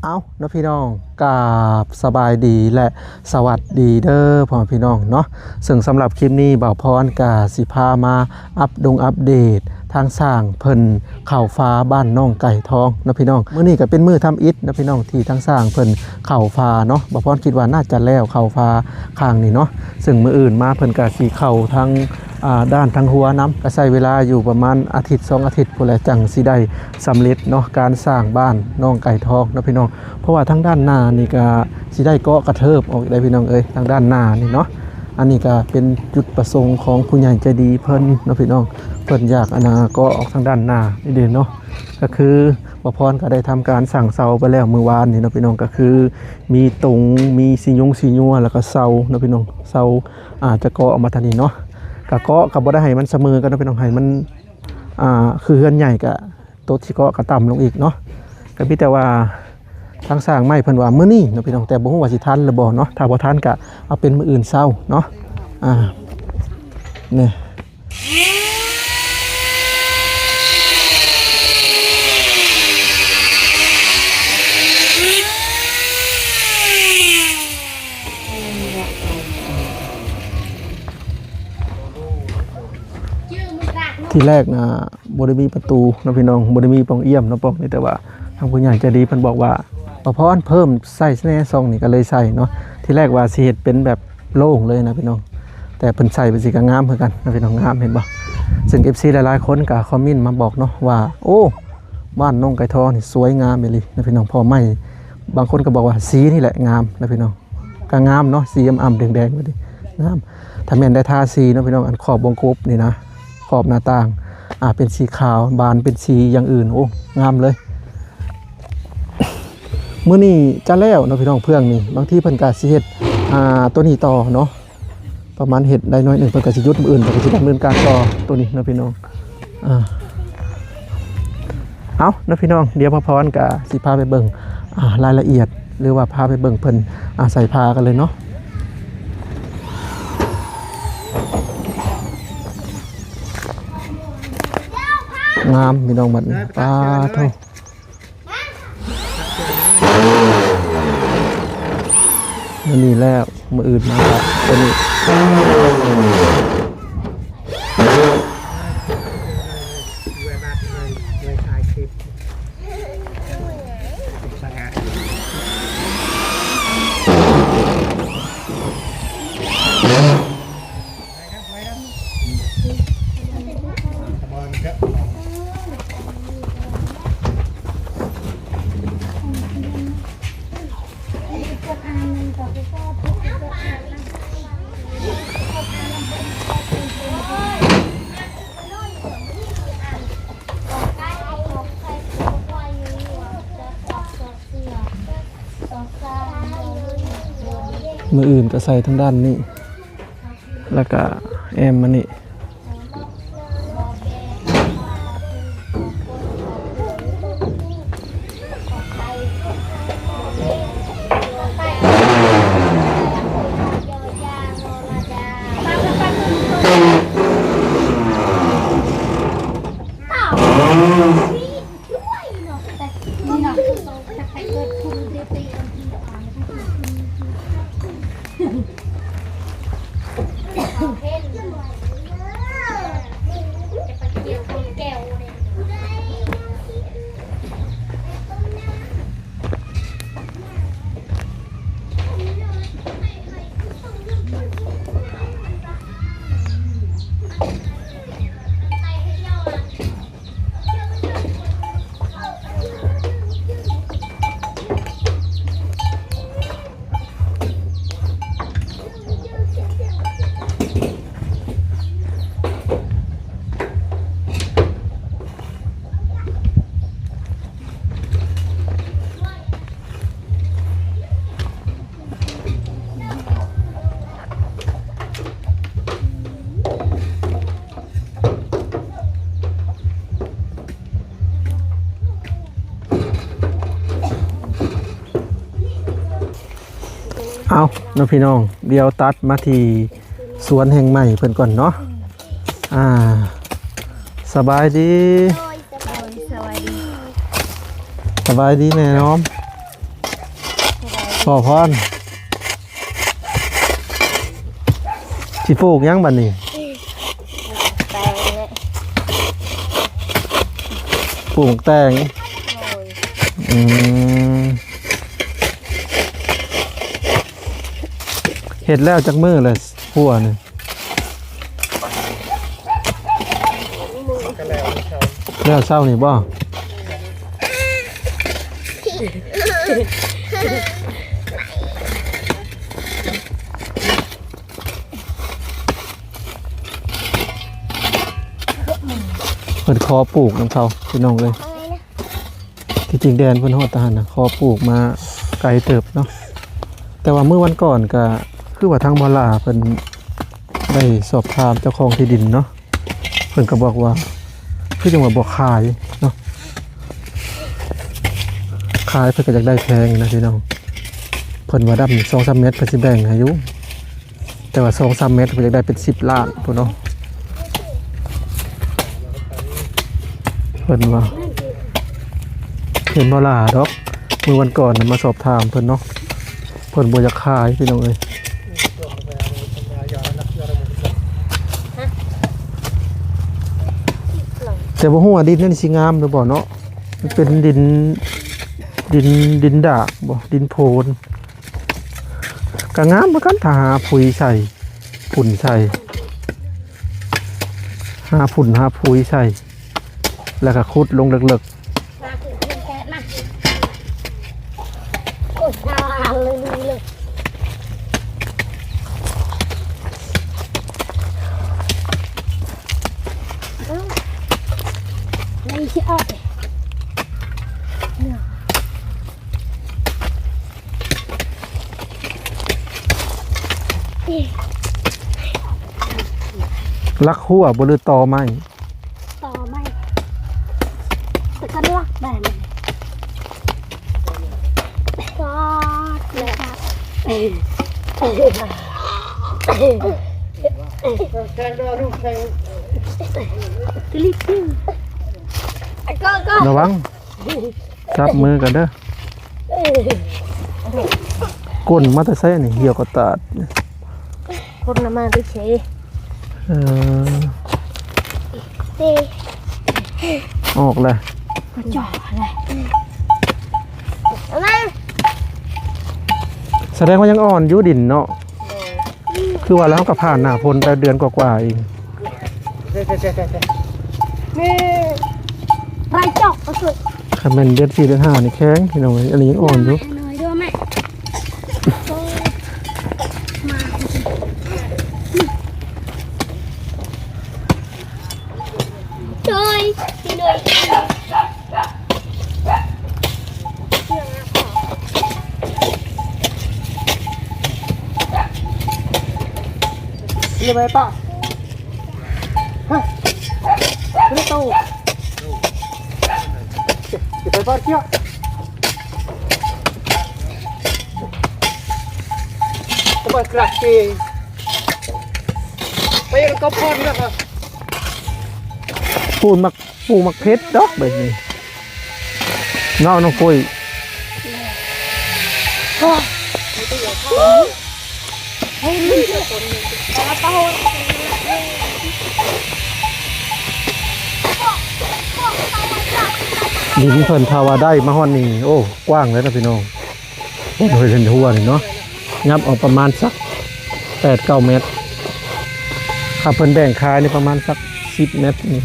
ເອົ້າເນາະພີ່ນ້ອງ ກາບສະບາຍດີ ແລະ ສະຫວັດດີເດີພໍ່ແມ່ພີ່ນ້ອງເນາະ. ເຊິ່ງສຳລັບຄລິບນີ້ ບ່າວພອນກະຊິພາມາອັບດົງອັບເດດ ທາງຊ່າງເພິ່ນເຂົ້າຝາບ້ານໜອງໄກ່ທອງເນາະພີ່ນ້ອງ. ມື້ນີ້ກະເປັນມື້ທຳອິດເນາະພີ່ນ້ອງ ທີ່ທາງຊ່າງເພິ່ນເຂົ້າຝາເນາະ. ບ່າວພອນຄິດວ່າໜ້າຈະແລ້ວເຂົ້າຝາຂ້າງນີ້ເນາະ. ເຊິ່ງມື້ອື່ນມາເພິ່ນກະຊິເຂົ້າທາງ ອ່າ ດ້ານທາງຫົວນຳ ກະໃຊ້ເວລາຢູ່ປະມານອາທິດສອງອາທິດພຸ້ນແຫຼະ ຈັ່ງຊິໄດ້ສຳເລັດເນາະ ການສ້າງບ້ານໜອງໄກ່ທອງເນາະພີ່ນ້ອງ. ເພາະວ່າທາງດ້ານໜ້ານີ້ກະຊິໄດ້ເກາະກະເທີບອອກໄດ້ພີ່ນ້ອງເອີຍ ທາງດ້ານໜ້ານີ້ເນາະ. ອັນນີ້ກະເປັນຈຸດປະສົງຂອງຜູ້ໃຫຍ່ໃຈດີເພິ່ນເນາະພີ່ນ້ອງ ເພິ່ນຢາກອັນນາເກາະອອກທາງດ້ານໜ້ານີ້ເດ້ເນາະ. ກະຄືບ່າວພອນກະໄດ້ທຳການສ້າງເສົາໄປແລ້ວມື້ວານນີ້ເນາະພີ່ນ້ອງ ກະຄືມີຕົງ ມີສີຍຸງສີຍົວ ແລ້ວກະເສົາເນາະພີ່ນ້ອງ ເສົາ ອາດຈະເກາະອອກມາທາງນີ້ເນາະ. ກະເກາະກະບໍ່ໄດ້ໃຫ້ມັນສະເໝີກັນເນາະພີ່ນ້ອງ ໃຫ້ມັນ ອ່າ ຄືເຮືອນໃຫຍ່ກະໂຕທີ່ເກາະກະຕ່ຳລົງອີກເນາະ. ກະມີແຕ່ວ່າທາງຊ່າງໄມ້ເພິ່ນວ່າມື້ນີ້ເນາະພີ່ນ້ອງ ແຕ່ບໍ່ຮູ້ວ່າຊິທັນຫຼືບໍ່ເນາະ. ຖ້າບໍ່ທັນກະເອົາເປັນມື້ອື່ນເຊົ້າເນາະ. ອ່າ ນີ້ ທີແລກນະ ບໍ່ໄດ້ມີປະຕູເນາະພີ່ນ້ອງ ບໍ່ໄດ້ມີປ່ອງຢ້ຽມເນາະ ປ່ອງນີ້. ແຕ່ວ່າທາງຜູ້ໃຫຍ່ໃຈດີເພິ່ນບອກວ່າ ບ່າວພອນເພີ່ມໃສ່ແດ່ຊ່ອງນີ້ ກະເລີຍໃສ່ເນາະ. ທີແລກວ່າຊິເຮັດເປັນແບບໂລ່ງເລີຍນະພີ່ນ້ອງ ແຕ່ເພິ່ນໃສ່ໄປຊີ້ກະງາມຄືກັນນະພີ່ນ້ອງ ງາມເຫັນບໍ່? ເຊິ່ງເອັຟຊີຫຼາຍໆຄົນກະຄອມເມັນມາບອກເນາະວ່າ ໂອ້ ບ້ານໜອງໄກ່ທອງນີ້ສວຍງາມອີ່ຫຼີນະພີ່ນ້ອງ. ເພາະໄມ້ ບາງຄົນກະບອກວ່າສີນີ້ແຫຼະງາມນະພີ່ນ້ອງ. ກະງາມເນາະ ສີອຳໆແດງໆແບບນີ້ ງາມ. ຖ້າແມ່ນໄດ້ທາສີເນາະພີ່ນ້ອງ ອັນຂອບວົງກົບນີ້ນະ ຂອບໜ້າຕ່າງ ອາ ເປັນສີຂາວ ບານເປັນສີຢ່າງອື່ນ ໂອ້ ງາມເລີຍ. ມື້ນີ້ຈະແລ້ວເນາະພີ່ນ້ອງ ເຟືອງນີ້ ບາງທີເພິ່ນກະຊິເຮັດ ອ່າ ໂຕນີ້ຕໍ່ເນາະ ປະມານເຮັດໄດ້ໜ້ອຍໜຶ່ງ ເພິ່ນກະຊິຢຸດ ມື້ອື່ນເພິ່ນກະຊິດຳເນີນການຕໍ່ໂຕນີ້ເນາະພີ່ນ້ອງ. ອ່າ ເອົາເນາະພີ່ນ້ອງ ດຽວພາພອນກະຊິພາໄປເບິ່ງ ອ່າ ລາຍລະອຽດ ຫຼືວ່າພາໄປເບິ່ງເພິ່ນ ອ່າ ໃສ່ຜ້າກັນເລີຍເນາະ. ງາມພີ່ນ້ອງ ບັດນີ້ ປາໂທ. ມື້ນີ້ແລ້ວ ມື້ອື່ນມາກະໂຕນີ້ ມື້ອື່ນກະໃສ່ທາງດ້ານນີ້ ແລ້ວກະແອ້ມມານີ້. ເອົາເນາະພີ່ນ້ອງ ດຽວຕັດມາທີ່ສວນແຫ່ງໃໝ່ເພິ່ນກ່ອນເນາະ. ອ່າ ສະບາຍດີ ໂດຍ ສະບາຍດີ ສະບາຍດີແມ່ນ້ອມ. ຂໍພອນ ຊິປູກຫຍັງບັດນີ້? ແຕງແຫຼະ ປູກແຕງ. ໂດຍ ອືມ ເຮັດແລ້ວຈັກມື້ແລ້ວ ຄົວນີ້? ແລ້ວເຊົ້ານີ້ບໍ່? ເພິ່ນຂໍປູກນຳເຂົາ ພີ່ນ້ອງເອີຍ. ທີ່ຈິງແດນເພິ່ນຮອດຕະຫັ້ນນະ ຂໍປູກມາໄກເຕີບເນາະ. ແຕ່ວ່າມື້ວັນກ່ອນກະຄືວ່າທາງບ່າວຫຼ້າເພິ່ນໄດ້ສອບຖາມເຈົ້າຂອງທີ່ດິນເນາະ, ເພິ່ນກໍບອກວ່າຄືຈັ່ງວ່າບໍ່ຂາຍເນາະ, ຂາຍເພິ່ນກໍຢາກໄດ້ແພງນະພີ່ນ້ອງ. ເພິ່ນວ່າດຳສອງສາມແມັດເພິ່ນຊິແບ່ງໃຫ້ຢູ່. ແຕ່ວ່າສອງສາມແມັດເພິ່ນຢາກໄດ້ເປັນສິບລ້ານພຸ້ນເນາະ ເພິ່ນວ່າ. ເຫັນບໍ່ຫຼ້າດອກ ມື້ວັນກ່ອນນະມາສອບຖາມເພິ່ນເນາະ, ເພິ່ນບໍ່ຢາກຂາຍພີ່ນ້ອງເອີຍ. ແຕ່ບໍ່ຮູ້ວ່າດິນນັ້ນຊິງາມຫຼືບໍ່ເນາະ, ມັນເປັນດິນ ດິນ ດິນດາກບໍ່ ດິນໂພນ. ກະງາມຄືກັນ ຖ້າຫາຝຸ່ນໃສ່ ຝຸ່ນໃສ່ ຫາຝຸ່ນຫາຝຸ່ນໃສ່ ແລ້ວກະຂຸດລົງເລິກໆ. ລັກຮົ້ວບໍ່ ຫຼືຕໍ່ໄມ້? ຕໍໄມ້ ແລ້ວກໍລັກແບບນີ້ ລະວັງ ຈັບມືກັນເດີ. ກົ້ນມາແຕ່ໃສນີ້? ຫ່ຽວກໍຕາດ. ຄົນນະມາແຕ່ເຊ. ເອີ ອອກແລ້ວ. ສະແດງວ່າຍັງອ່ອນຢູ່ດິນເນາະ. ຄືວ່າແລ້ວ ເຮົາກໍຜ່ານໜ້າຝົນໄປເດືອນກວ່າໆເອງ. ນີ້ ໄປຈອກກໍຄື ຄັນແມ່ນເດືອນສີ່ເດືອນຫ້ານີ້ແຂງພີ່ນ້ອງເອີຍ, ອັນນີ້ຍັງອ່ອນຢູ່. ໜ້ອຍເດີແມ່ ໂອ້ຍ ມາ ໂອ້ຍ ໂອ້ຍ. ເລີຍໄປປະ ຮະ ບໍ່ໄດ້ໂຕ ຊິໄປປາດກຽວ ໄປກະເກ ໄປກັບພອນນະ ປູນໝາກ ປູກໝາກເຜັດດອກແບບນີ້ເນາະ ນ້ອງປຸ້ຍ. ດິນເພິ່ນຖ້າວ່າໄດ້ມາຮອດນີ້ ໂອ້ ກວ້າງເລີຍນະພີ່ນ້ອງ. ເພິ່ນເຫັນຫົວນີ້ເນາະ ຫຍັບອອກປະມານສັກແປດເກົ້າແມັດ, ຖ້າເພິ່ນແບ່ງຂາຍນີ້ປະມານສັກສິບແມັດນີ້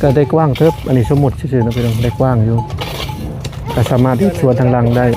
ກໍໄດ້ກວ້າງເຕີບ. ອັນນີ້ສົມມຸດຊື່ໆເນາະພີ່ນ້ອງ, ໄດ້ກວ້າງຢູ່ ກໍສາມາດເຮັດສວນທາງຫຼັງໄດ້.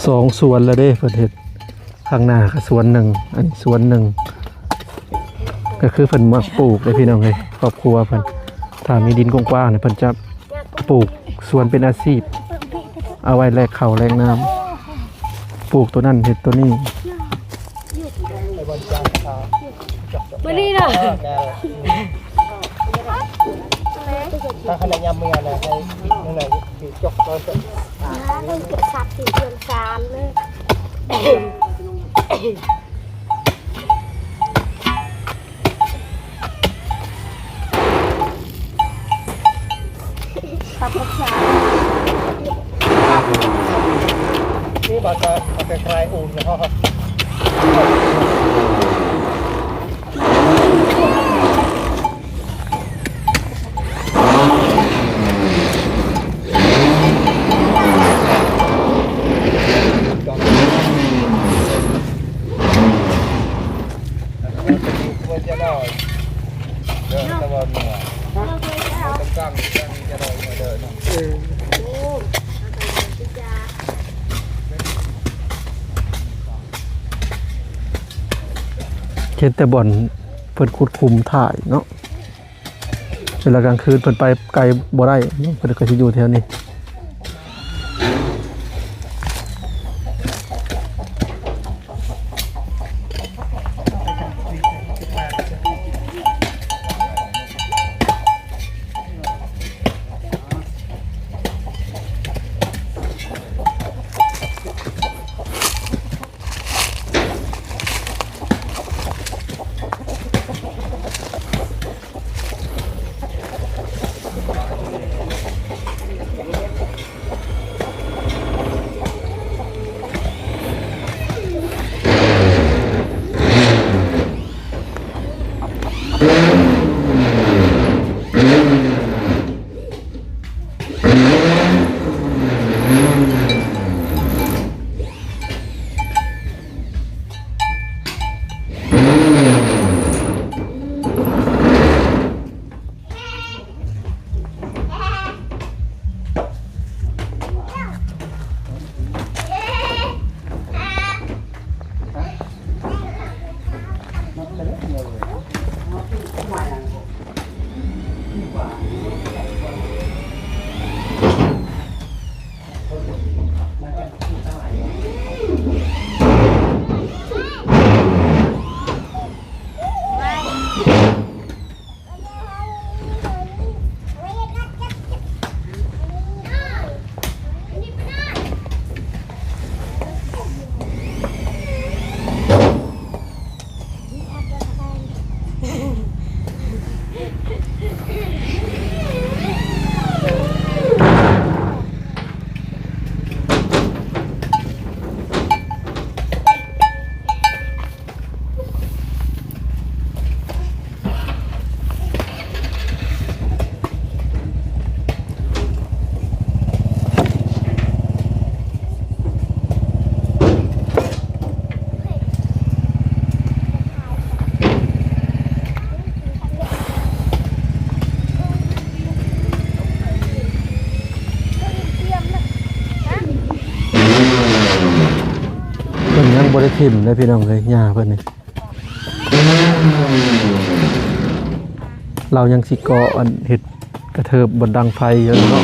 ສອງສວນແລ້ວເດ້ ເພິ່ນເຮັດ ທາງໜ້າກໍສວນໜຶ່ງ ອັນນີ້ສວນໜຶ່ງ ກໍຄືເພິ່ນມັກປູກເດ້ພີ່ນ້ອງເອີຍ ຄອບຄົວເພິ່ນ ຖ້າມີດິນກວ້າງໆນີ້ ເພິ່ນຈະປູກສວນເປັນອາຊີບ ເອົາໄວ້ແລກເຂົ້າແລກນ້ຳ ປູກໂຕນັ້ນເຮັດໂຕນີ້. ມື້ນີ້ນະ ຖ້າຂະໜາດຍາມເມື່ອນະ ໃຫ້ນັ້ນນະ ຊິຈົກກ່ອນ ເກັບຊັບຊິເດືອນສາມເລີຍ. ນີ້ບາດກະ ບາດກະຄາຍອູ່ນເນາະ. ເຮັດແຕ່ບ່ອນເພິ່ນຂຸດຂຸມຖ່າຍເນາະ. ເວລາກາງຄືນເພິ່ນໄປໄກບໍ່ໄດ້ ເພິ່ນກໍຊິຢູ່ແຖວນີ້. ເພິ່ນຍັງບໍ່ໄດ້ຖິ້ມເດ້ພີ່ນ້ອງເອີຍ ຫຍ້າເພິ່ນນີ້. ລາວຍັງຊິກໍ່ອັນເຮັດກະເທີບບ່ອນດັງໄຟຢູ່ເນາະ.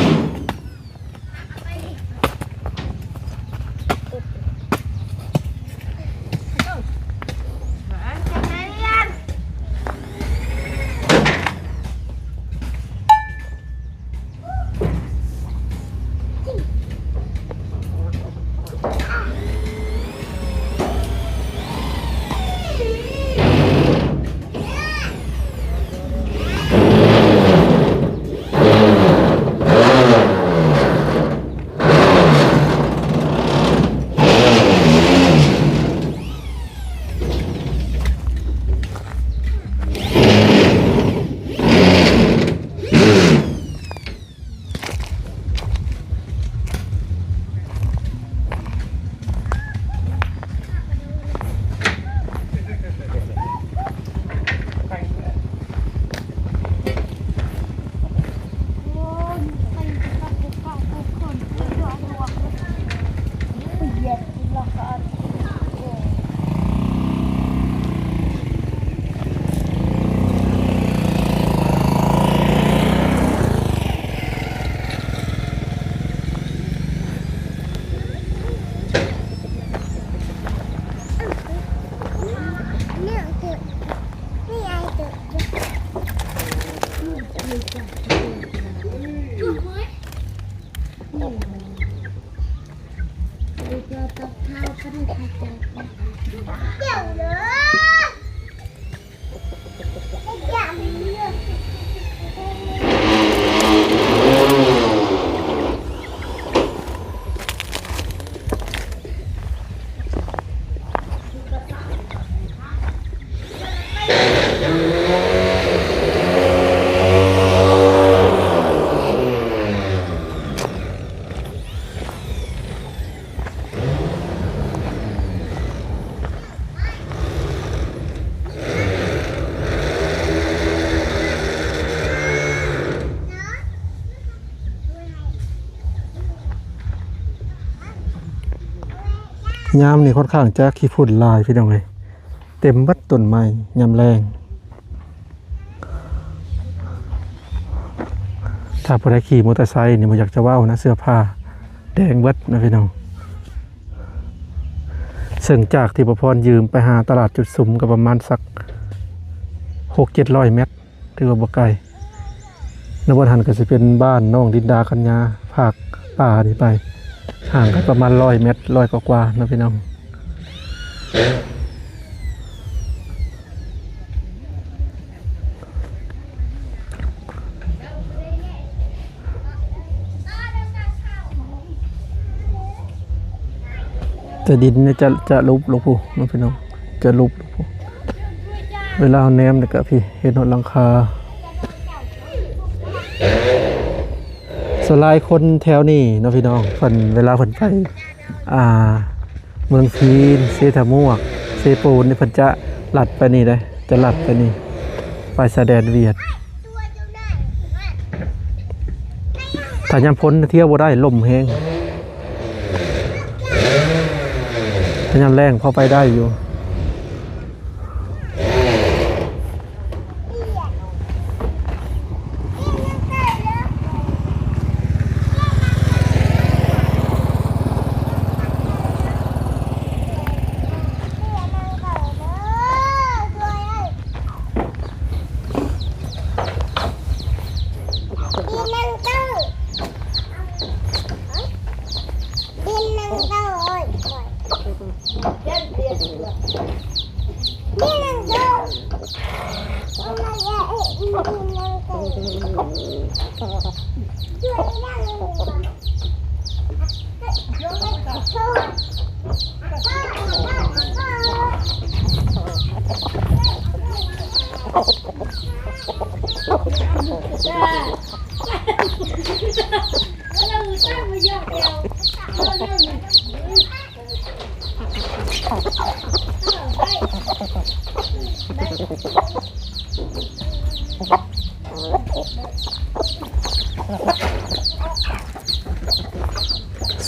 ໂອ້ຍ ໄປກັບພວກເຂົາ ພວກຄົນ ພວກດວງ ພວກ ພວກ ພວກ ພວກ ຍາມນີ້ຂ້ອນຂ້າງຈະຂີ້ຝຸ່ນຫຼາຍ ພີ່ນ້ອງເອີຍ. ເຕັມເບິດຕົ້ນໄມ້ຍາມແລງ. ຖ້າຜູ້ໃດຂີ່ມໍເຕີໄຊນີ້ບໍ່ຢາກຈະເວົ້ານະ, ເສື້ອຜ້າແດງເບິດນະພີ່ນ້ອງ. ເຊິ່ງຈາກທີ່ປະພອນຢືມໄປຫາຕະຫຼາດຈຸດສຸມກໍປະມານສັກຫົກເຈັດຮ້ອຍແມັດ. ຖືວ່າບໍ່ໄກ. ໃນບ່ອນຫັ້ນກໍຊິເປັນບ້ານນ້ອງລິນດາ ຄັນຍາ ພາກປ່ານີ້ໄປ ຫ່າງກັນປະມານຮ້ອຍແມັດ ຮ້ອຍກວ່າໆເນາະພີ່ນ້ອງ. ແຕ່ດິນນີ້ຈະ ຈະຫຼຸບລົງພຸ້ນເນາະພີ່ນ້ອງ, ຈະຫຼຸບລົງພຸ້ນ. ເວລາເຮົາແນມນີ້ກະພີ້ ເຫັນຮອດຫຼັງຄາ. ສ່ວນຫຼາຍຄົນແຖວນີ້ເນາະພີ່ນ້ອງ ເພິ່ນ ເວລາເພິ່ນໄປ ອ່າ ເມືອງພີນ, ເຊທະມວກ, ເຊໂປນນີ້ ເພິ່ນຈະລັດໄປນີ້ເດ້, ຈະລັດໄປນີ້ ໄປຊາຍແດນຫວຽດ. ຖ້າຍາມຝົນທຽວບໍ່ໄດ້, ລົມແຮງ. ຖ້າຍາມແລ້ງພໍໄປໄດ້ຢູ່.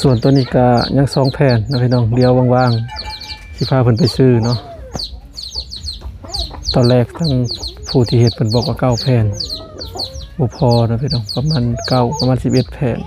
ສ່ວນຕົວນີ້ກະຍັງສອງແຜ່ນເນາະພີ່ນ້ອງ, ດຽວວ່າງໆ ຊິພາເພິ່ນໄປຊື້ເນາະ. ຕອນແລກທາງຜູ້ທີ່ເຮັດເພິ່ນບອກວ່າເກົ້າແຜ່ນ ບໍ່ພໍເນາະພີ່ນ້ອງ, ປະມານເກົ້າ ປະມານສິບເອັດແຜ່ນ.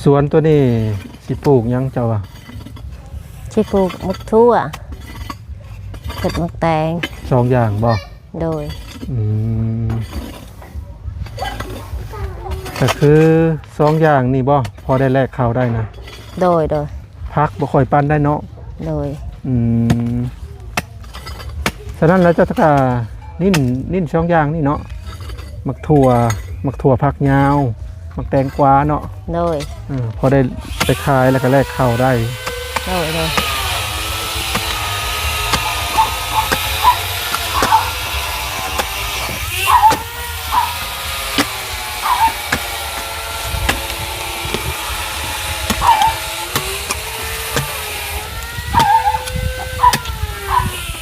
ສວນຕົວນີ້ຊິປູກຫຍັງເຈົ້າວ່າ? ຊິປູກໝາກຖົ່ວ ເຮັດໝາກແຕງ. ສອງຢ່າງບໍ່? ໂດຍ. ອືມ ກະຄືສອງຢ່າງນີ້ບໍ່ ພໍໄດ້ແລກເຂົ້າໄດ້ນະ? ໂດຍ ໂດຍ. ຜັກບໍ່ຄ່ອຍປານໃດເນາະ? ໂດຍ. ອືມ ສະນັ້ນແລ້ວເຈົ້າກະ ນິ້ນ ນິ້ນສອງຢ່າງນີ້ເນາະ ໝາກຖົ່ວ ໝາກຖົ່ວຝັກຍາວ ໝາກແຕງກວາເນາະ ໂດຍ ເອີ ພໍໄດ້ໄປຂາຍແລ້ວກໍແລກເຂົ້າໄດ້ ໂດຍ ໂດຍ.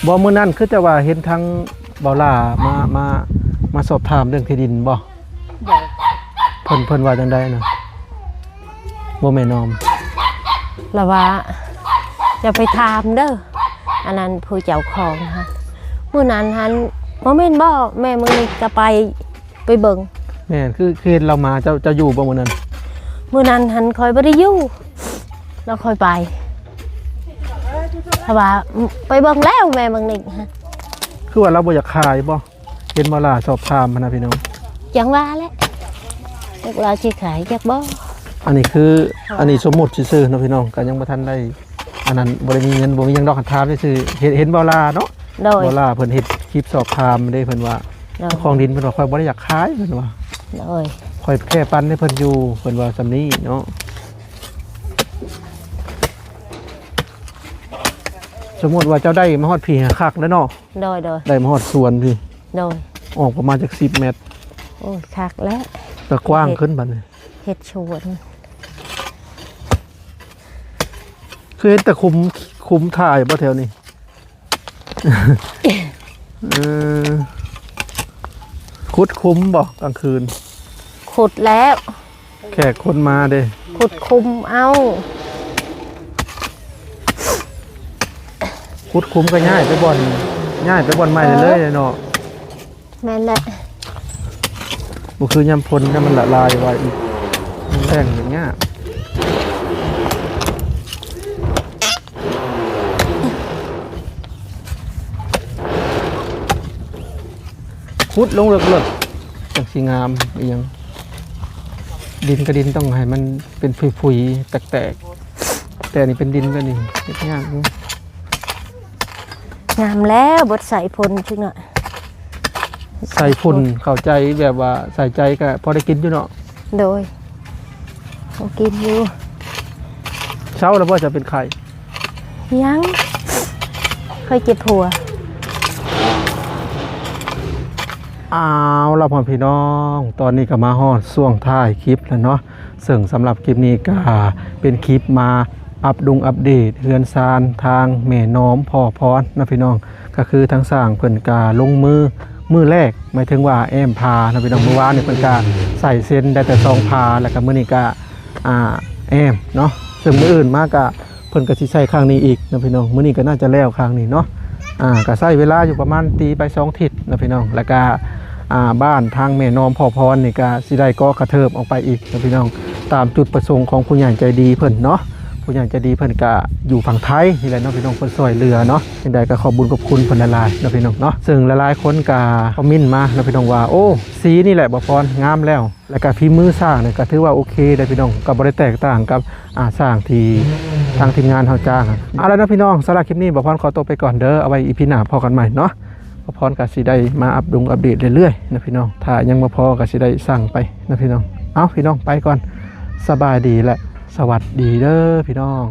ບໍ່ ມື້ນັ້ນຄືຈະວ່າເຫັນທາງເບົາຫຼ້າມາ ມາ ມາສອບຖາມເລື່ອງທີ່ດິນບໍ່? ໂດຍ ເພິ່ນ ເພິ່ນວ່າຈັ່ງໃດນະ? ບໍ່ແມ່ນອມ ລະວ່າ ຢ່າໄປຖາມເດີ ອັນນັ້ນຜູ້ເຈົ້າຂອງຫັ້ນ ມື້ນັ້ນຫັ້ນ ບໍ່ແມ່ນບໍ່ ແມ່ມື້ນີ້ກໍໄປ ໄປເບິ່ງ ແມ່ນ ຄື ຄືເຫັນລາວມາ ເຈົ້າ ເຈົ້າຢູ່ບໍ່ມື້ນັ້ນ? ມື້ນັ້ນຫັ້ນຂ້ອຍບໍ່ໄດ້ຢູ່ ລາວຄ່ອຍໄປ ເພາະວ່າໄປເບິ່ງແລ້ວແມ່ບາງນິກ ຄືວ່າລາວບໍ່ຢາກຂາຍບໍ່? ເຫັນບໍ່ລະ ສອບຖາມຫັ້ນນະພີ່ນ້ອງ ຈັ່ງວ່າແຫຼະ ຈັກລາວຊິຂາຍຈັກບໍ່? ອັນນີ້ຄື ອັນນີ້ສົມມຸດຊື່ໆເນາະພີ່ນ້ອງ ກໍຍັງບໍ່ທັນໄດ້ ອັນນັ້ນ ບໍ່ໄດ້ມີເງິນ ບໍ່ມີຫຍັງດອກ ຖາມຊື່ໆ ເຫັນ ເຫັນເບົາຫຼ້າເນາະ ໂດຍ ເບົາຫຼ້າເພິ່ນເຮັດຄລິບສອບຖາມເດ້ ເພິ່ນວ່າ ໂດຍ ເຈົ້າຂອງດິນເພິ່ນວ່າ ຂ້ອຍບໍ່ໄດ້ຢາກຂາຍ ເພິ່ນວ່າ ໂດຍ ຂ້ອຍແຄ່ປັນໃຫ້ເພິ່ນຢູ່ ເພິ່ນວ່າສ່ຳນີ້ເນາະ. ສົມມຸດວ່າເຈົ້າໄດ້ມາຮອດພີ້ ຄັກແລ້ວເນາະ ໂດຍ ໂດຍ ໄດ້ມາຮອດສວນພີ້ ໂດຍ ອອກປະມານຈັກສິບແມັດ ໂອ້ຍ ຄັກແລ້ວ ກໍກວ້າງຂຶ້ນບັດນີ້ ເຮັດສວນ ຄືເຫັນແຕ່ຂຸມ ຂຸມຖ່າຍບໍ່ແຖວນີ້? ເອີ ຂຸດຂຸມບໍ່ກາງຄືນ? ຂຸດແລ້ວ ແຂກຄົນມາເດ້ ຂຸດຂຸມເອົາ ຂຸດຂຸມກໍຍ້າຍໄປບ່ອນ ຍ້າຍໄປບ່ອນໃໝ່ເລີຍເນາະ ແມ່ນແຫຼະ ບໍ່ຄືຍາມຝົນ ຍາມມັນລະລາຍໄວອີກ ມັນແລ້ງຍາກ ຂຸດລົງເລິກໆ ຈັ່ງຊິງາມອີ່ຫຍັງ ດິນກໍດິນ ຕ້ອງໃຫ້ມັນເປັນຜຸຍໆ ແຕກໆ ແຕ່ນີ້ເປັນດິນແບບນີ້ ເຮັດຍາກຢູ່. ງາມແລ້ວ ບົດໃສ່ຝົນຈັກໜ້ອຍ ໃສ່ຝຸ່ນ ເຂົ້າໃຈ ແບບວ່າໃສ່ໃຈກໍພໍໄດ້ກິນຢູ່ເນາະ ໂດຍ ພໍກິນຢູ່ ເຊົາແລ້ວບໍ່ ຈະເປັນໄຂ້? ຍັງ ຄ່ອຍເຈັບຫົວ ເອົາລະ ພໍ່ແມ່ພີ່ນ້ອງ ຕອນນີ້ກໍມາຮອດຊ່ວງທ້າຍຄລິບແລ້ວເນາະ ເຊິ່ງສຳລັບຄລິບນີ້ກໍເປັນຄລິບມາອັບດົງອັບເດດເຮືອນຊານທາງແມ່ນອມພໍ່ພອນເນາະພີ່ນ້ອງ ກໍຄືທາງຊ່າງເພິ່ນກໍລົງມືມື້ແລກ ໝາຍເຖິງວ່າແອ້ມຝາເນາະພີ່ນ້ອງ ມື້ວານນີ້ເພິ່ນກໍໃສ່ເຊັນໄດ້ແຕ່ສອງຝາ ແລ້ວກໍມື້ນີ້ກໍ ອ່າ ແອ້ມເນາະ ເຊິ່ງມື້ອື່ນມາກໍ ເພິ່ນກໍຊິໃສ່ຂ້າງນີ້ອີກເນາະພີ່ນ້ອງ ມື້ນີ້ກໍໜ້າຈະແລ້ວຂ້າງນີ້ເນາະ ອ່າ ກໍໃຊ້ເວລາຢູ່ປະມານຕີໄປສອງທິດເນາະພີ່ນ້ອງ ແລ້ວກໍ ອ່າ ບ້ານທາງແມ່ນອມພໍ່ພອນນີ້ກໍຊິໄດ້ກໍ່ກະເທີບອອກໄປອີກເນາະພີ່ນ້ອງ ຕາມຈຸດປະສົງຂອງຜູ້ໃຫຍ່ໃຈດີເພິ່ນເນາະ ຜູ້ໃຫຍ່ໃຈດີເພິ່ນກໍຢູ່ຝັ່ງໄທນີ້ແຫຼະເນາະພີ່ນ້ອງ ເພິ່ນຊ່ວຍເຫຼືອເນາະ ຈັ່ງໃດກໍຂອບບຸນຂອບຄຸນເພິ່ນຫຼາຍໆເນາະພີ່ນ້ອງເນາະ ເຊິ່ງຫຼາຍໆຄົນກໍຄອມເມັນມາເນາະພີ່ນ້ອງວ່າ ໂອ້ ສີນີ້ແຫຼະບ່າວພອນ ງາມແລ້ວ ແລ້ວກໍຝີມືຊ່າງນີ້ກໍຖືວ່າໂອເຄເດ້ພີ່ນ້ອງ ກໍບໍ່ໄດ້ແຕກຕ່າງກັບ ອ່າ ຊ່າງທີ່ທາງທີມງານເຮົາຈ້າງ. ເອົາລະເນາະພີ່ນ້ອງ ສຳລັບຄລິບນີ້ບ່າວພອນຂໍຕົວໄປກ່ອນເດີ ເອົາໄວ້ອີພີໜ້າພໍ້ກັນໃໝ່ເນາະ ບ່າວພອນກໍຊິໄດ້ມາອັບດົງອັບເດດເລື້ອຍໆເນາະພີ່ນ້ອງ ຖ້າຍັງບໍ່ພໍກໍຊິໄດ້ສັ່ງໄປເນາະພີ່ນ້ອງ. ເອົາ ພີ່ນ້ອງໄປກ່ອນ ສະບາຍດີ ແລະ ສະຫວັດດີເດີພີ່ນ້ອງ.